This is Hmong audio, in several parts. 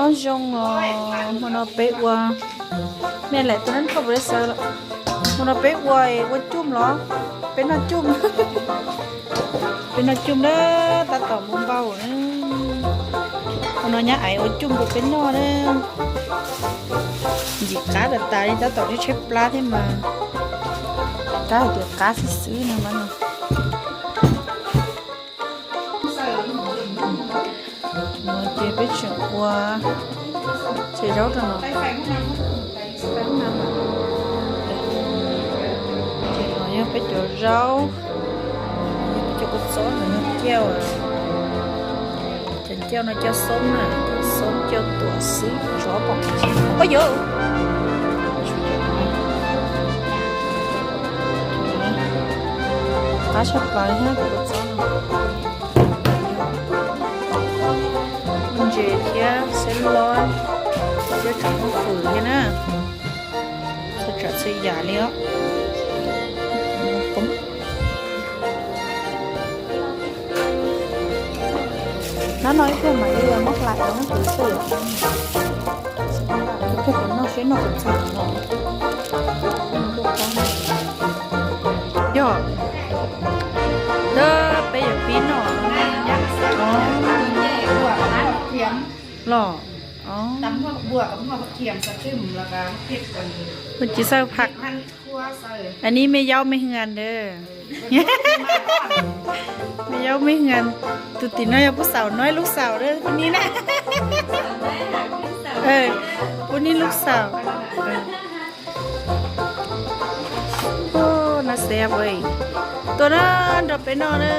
Nyob zoo os, hmo no peb ua, me laim tus nab thoj pes xaws lawm. Hmo no peb ua, ua coj los, peb noj coj, peb noj coj na, tab tom npau npau na. Hmo no nyab ais ua coj rau peb noj na. Ntxim qab tas tas li, tab tom tshaib tshaib plab thiab mas, qab hais tias qab xwb xwb no mas no. No ces peb tseem ua txiv zaub rau no. Ces no yog peb cov zaub, peb cov kua txob no, cov ncauj no cov xoob na, cov xoob cov tuam xwb, tsov pom. Ua yuav qab tshaj plaws thiab cov kua txob no. Ntses thiab xeeb lob thiab tsoom muaj fwm thiab na. Txhua tsav txhua yam li os. Nab no ib pliag mam li muab hlais los no kuv xwb. Ib pliag kuv noj seb noj puas txog no. Yog, peb yuav pib noj los? Ua tsis xaws phaj. Anib mej yaub mej hwm ntawd. Mej yaub mej hwm, tus tim no yog puj xaum no, lub xaum puj nib na. Puj nib lub xaum. Nab xeb, tuaj na nrog peb noj na.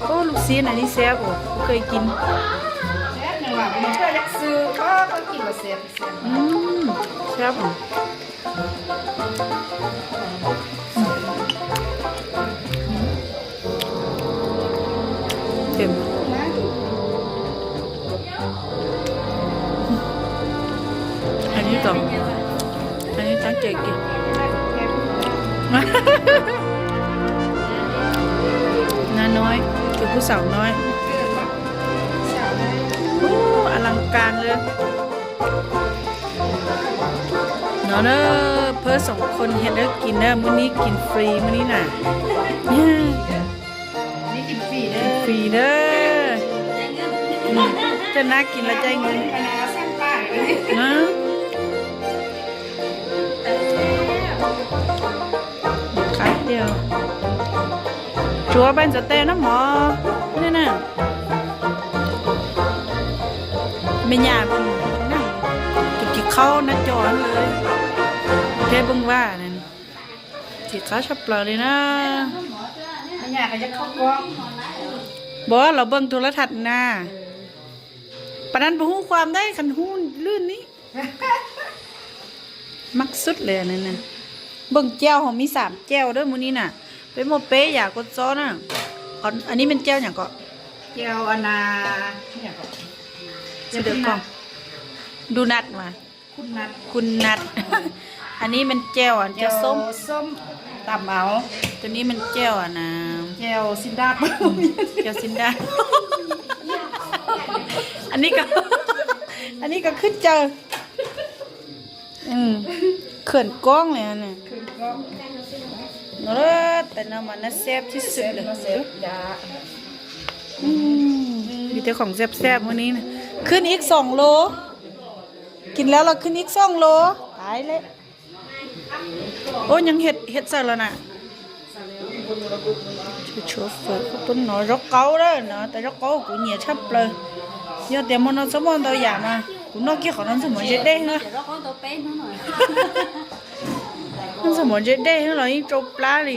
Ub, lub xib na nab xeb, kuv kheev kis. Nab no, tus puj xaum no, a las kas li. No na, phawb xoom khoom hiam dawb kis na, muaj nib kis fri muaj nib na. Fri na. Coj nab kis los caij nab. Qab tiag. Tsuav pab ntxuav tes nab mov ne na. Me nyuam, tus kis qhaub nab co lawm, thiab poob vaj, txiv qab tshaj plaws li na. Npog los npog tus lab tham na. Pas nan npog hu khuam ntawd, khav hu lwj ni. Mab xub li. Npog cau hos mib xam cau dawb muaj nib na. Peb muaj peb yam kua txob na. Anib me cau nyam kom, du nat mas, kun nat. Anib me cau cov xoob, tus nib me cau na, cau xib nrab. Anib ko khwb caw, khwm koob li. Tais no mas nab xeb tib xwm lawm. Vim tias khoom xeb xeb muaj nib, khwb ib xoom lus, kis lawm los khwb ib xoom lus. Tais le, ub, nyeej hiav txawm los na. Tshuav fawm, kuv tuaj nov zaub qaub na, no tais zaub qaub kuv nyiam tshaj plaws. Yog tias hmo no txhob muaj ntau yam mas kuv noj kiag qhov no ntxuag mov ntse dej na. Ntxuag mov ntse dej los yeej tsau plab li.